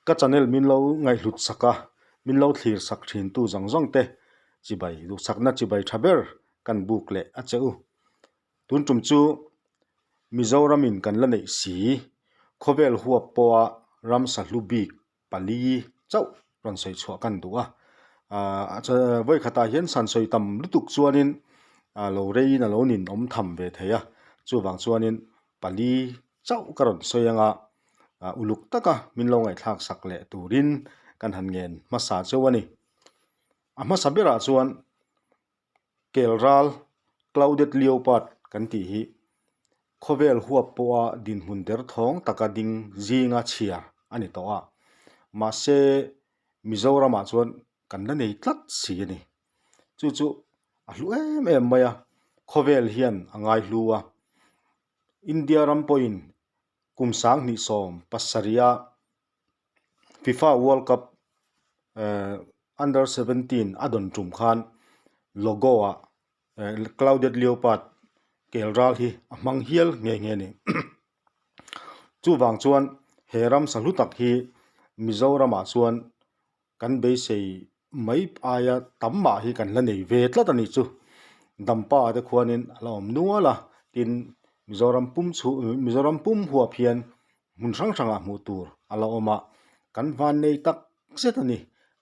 Ka channel min lo ngaihhlut sak a, min lo thlir sak thin tu zawng zawng te chibai duhsakna chibai tha ber kan buk leh a che u. Tun tum chu Mizoramin kan la neih si, khawvel huap pawha ramsa hlu bik pali chauh rawn sawi chhuah kan duh a. Aaa vawi khatah hian san sawi tam lutuk chuanin a lo reiin a lo nin awm tham ve thei a, chuvang chuanin pali chauh ka rawn sawi anga uluk taka min lo ngaihthlak sak leh turin kan han ngen hmasa chauh a ni. A hmasa berah chuan kel ral clouded leopard kan tih hi khawvel huap pawha dinhmun derthawng taka ding zinga chhiar a ni tawh a, mahse Mizoramah chuan kan la nei tlat si a ni. Chu chu a hlu em em mai a, khawvel hian a ngaihlu a. India ram pawhin kum 2017 a FIFA World Cup Under 17 a dawn tum khan logo ah Clouded Leopard kel ral hi a hmang hial nghe nghe a ni. Chuvang chuan he ramsa hlu tak hi Mizoramah chuan Kan beisei mai aia tam mah hi kan la nei ve tlat a nih chu. Dampa te khuanin a la awm nual a, tin Mizoram pum chhu Mizoram pum huap hian hmun hrang hrangah hmuh tur a la awm a, kan van nei tak zet a ni.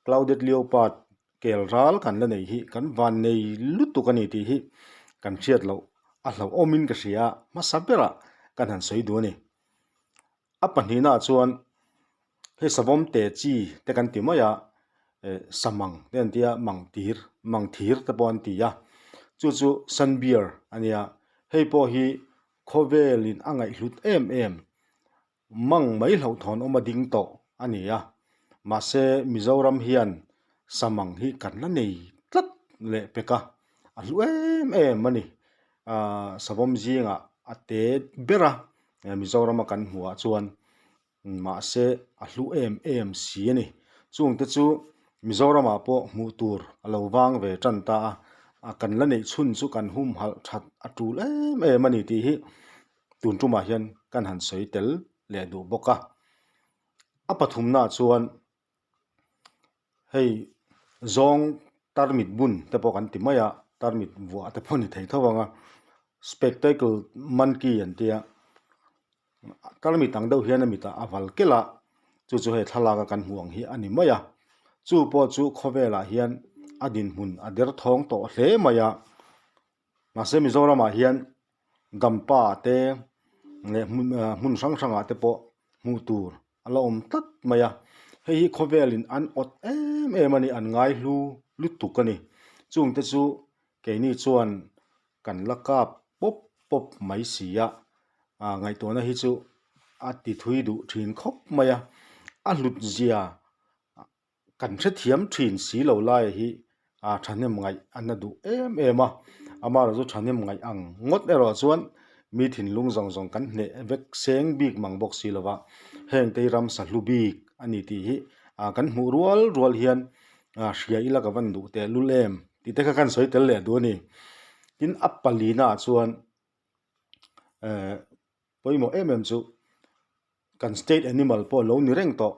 Clouded Leopard kel ral kan la nei hi kan van nei lutuk a ni tih hi kan hriat loh a hlauhawmin ka hria a, hmasa berah kan han sawi duh a ni. A pahnihnaah chuan hei savawm te chi te kan ti mai a, eh samang te an tia mang tir mang thir te pawh an ti a, chu chu sun bear a nia, hei pawh hi khawvelin a ngaihhlut em em mang mai hlauhthawn awm a ding tawh a ni a, mahse Mizoram hian samang hi kan la nei tlat leh pek a, a hlu em em a ni, ah savawm zingah a te ber a. Mizorama kan hmuhah chuan mahse a hlu em em si a ni. Chungte chu Mizoramah pawh hmuh tur a lo vang ve tan ta a, a kan la neih chhun chu kan humhalh that a tul em em a ni tih hi tun tumah hian kan han sawi tel leh duh bawk a. A pathumnaah chuan Hei zawng tarmit bun te pawh kan ti mai a, tarmit vuah te pawh a ni thei tho ang a, spectacle monkey an tia, tarmit ang deuh hian a mitah a val kelh a, chu chu hei thlalak a kan hmuh ang hi a ni mai a, chu pawh chu khawvelah hian a dinhmun a derthawng tawh hle mai a. Mahse Mizoramah hian Dampa te leh hmun hmun hrang hrangah te pawh hmuh tur a la awm tlat mai a, hei hi khawvelin an awt em em a ni an ngaihlu lutuk a ni. Chungte chu keini chuan kan la kap pawp pawp mai si a, ah ngaihtuahna hi chu a ti thui duh thin khawp mai a, a hlut zia Kan hrethiam thin si lo laia hi ah thahnem ngaih a na duh em em a, amaherawhchu thahnem ngaih ang ngawt erawh chuan mi thinlung zawng zawng kan hneh vek seng bik mang bawk si lova, heng te hi ramsa hlu bik a ni tih hi ah kan hmuh rual rual hian ah hria ila ka van duh teh lul em tih te kha kan sawi tel leh duh a ni. Tin a palina ah chuan eh pawimawh em em chu Kan state animal pawh lo ni reng tawh,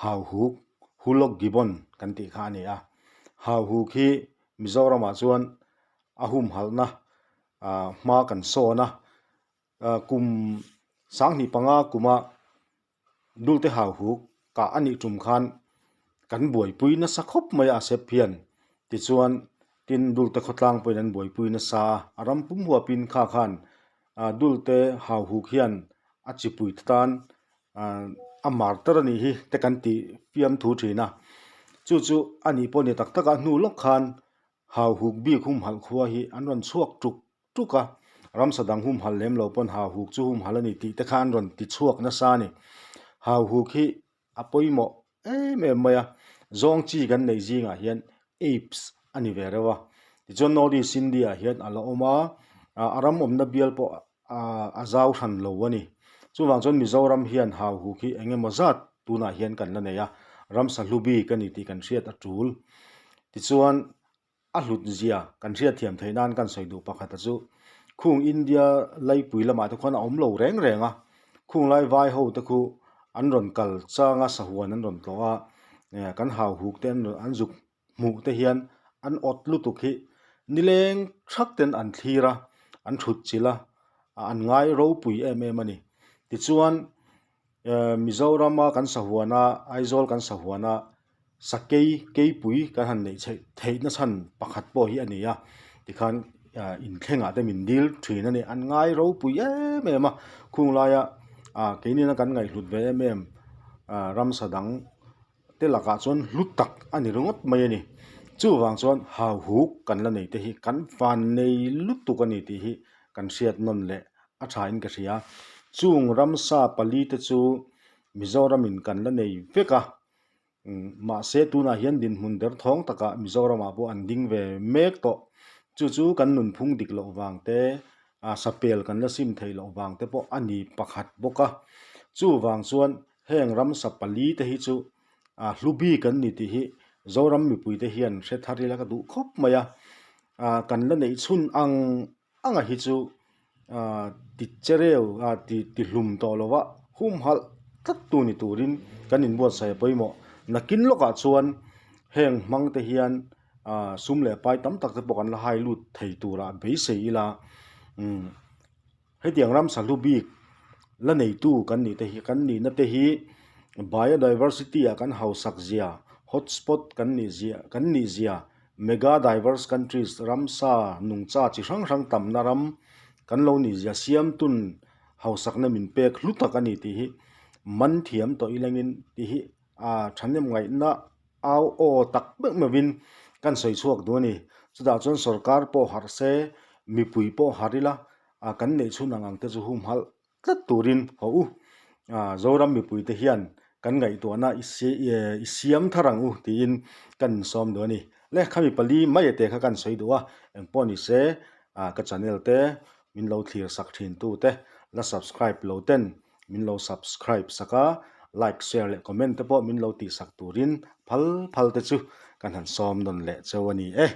Hauhuk, Hulok Gibbon kan tih kha a ni a. Hauhuk hi Mizoramah chuan a humhalhna hma kan sawn a, kum 2005 kuma Dulte Hauhuk kah a nih tum khan kan buaipui nasa khawp mai a Asep hian. Tichuan tin Dulte khawtlang pawhin an buaipui nasa a, a ram pum huapin kha khan Dulte Hauhuk hian a chipui te tan a mar tar a nih hi te kan tih fiam thu thin a, chu chu a nih pawh ni tak tak a hnu lawk khan Hauhuk bik humhalh khua hi an rawn chhuak tuk tuk a, ramsa dang humhalh lem lo pawn Hauhuk chu humhalh a ni tih te kha an rawn ti chhuak nasa a ni. Hauhuk hi a pawimawh em em mai a, zawng chi kan neih zingah hian apes a ni ve reuh a, tichuan North East India ah hian a la awm a, a ram awmna bial pawh a zau hran lo a ni. Chuvang chuan Mizoram hian hauhuk hi eng emaw zat tunah hian kan la nei a, ramsa hlu bik a ni tih kan hriat a tul. Tichuan a hlut zia kan hriatthiam theih nan kan sawi duh pakhat a chu khung India laipui lamah te khuan a awm lo reng reng a, khung lai vai ho te khu an rawn kal chang a sahuan an rawn tlawh a eh kan hau huk te an rawn an zuk hmuh te hian an awt lutuk hi nileng thak ten an thlir a an thut chilh a an ngai ropui em em a ni tichuan eh Mizorama kan sahuan a Aizawl kan sahuan a sakei keipui kan han neih chheih theih na chhan pakhat pawh hi a ni a tikhan ah inthlengah te min dil thin a ni an ngai ropui em em a khung laia ah keini na kan ngaihhlut ve em em ah ramsa dang te lakah chuan hlu tak a ni ringawt mai a ni chuvang chuan hauhuk kan la nei te hi kan van nei lutuk a ni tih hi kan hriat nawn leh a tha in ka hria chung ramsa pali te chu Mizoram in kan la nei vek a mahse tunah hian dinhmun derthawng takah Mizoram ah pawh an ding ve mek tawh chu chu kan nunphung dik loh vang te ah sapel kan la sim theih loh vang te pawh a ni pakhat bawk a chuvang chuan Heng ramsa pali te hi chu ah hlu bik an ni tih hi Zoram mipui te hian hre thar ila ka duh khawp mai a, ah kan la neih chhun ang anga hi chu ah ti chereu ah ti ti hlum tawh lo va humhalh tlat tu ni turin kan inbuatsaih a pawimawh. Nakin lawkah chuan heng hmang te hian ah sum leh pai tam tak te pawh kan la hai lut thei turah beisei ila umm. Hetiang ramsa hlu bik la neitu kan nih te hi kan nihna te hi biodiversity ah kan hausak zia, hotspot kan nih zia kan nih zia, mega diverse countries ramsa nungcha chi hrang hrang tamna ram kan lo nih zia siamtun hausakna min pek hlu tak a ni tih hi man thiam tawh ilangin tih hi a thahnem ngaihna au aw tak meuh meuhin kan sawi chhuak duh a ni. Chutah chuan sorkar pawh harh se, mipui pawh harh ila, a kan neih chhun ang ang te chu humhalh tlat turin haw u. A Zoram mipui te hian kan ngaihtuahna i i siam thar ang u tiin kan insawm duh a ni. Le khami pali mai te kha kan sawi duh a, engpawh ni se a ka channel te min lo thlir sak thin tu te la subscribe lo ten min lo subscribe sak a, like, share leh comment te pawh min lo tihsak turin phal phal te chu kan han sawm nawn leh cheu a ni e.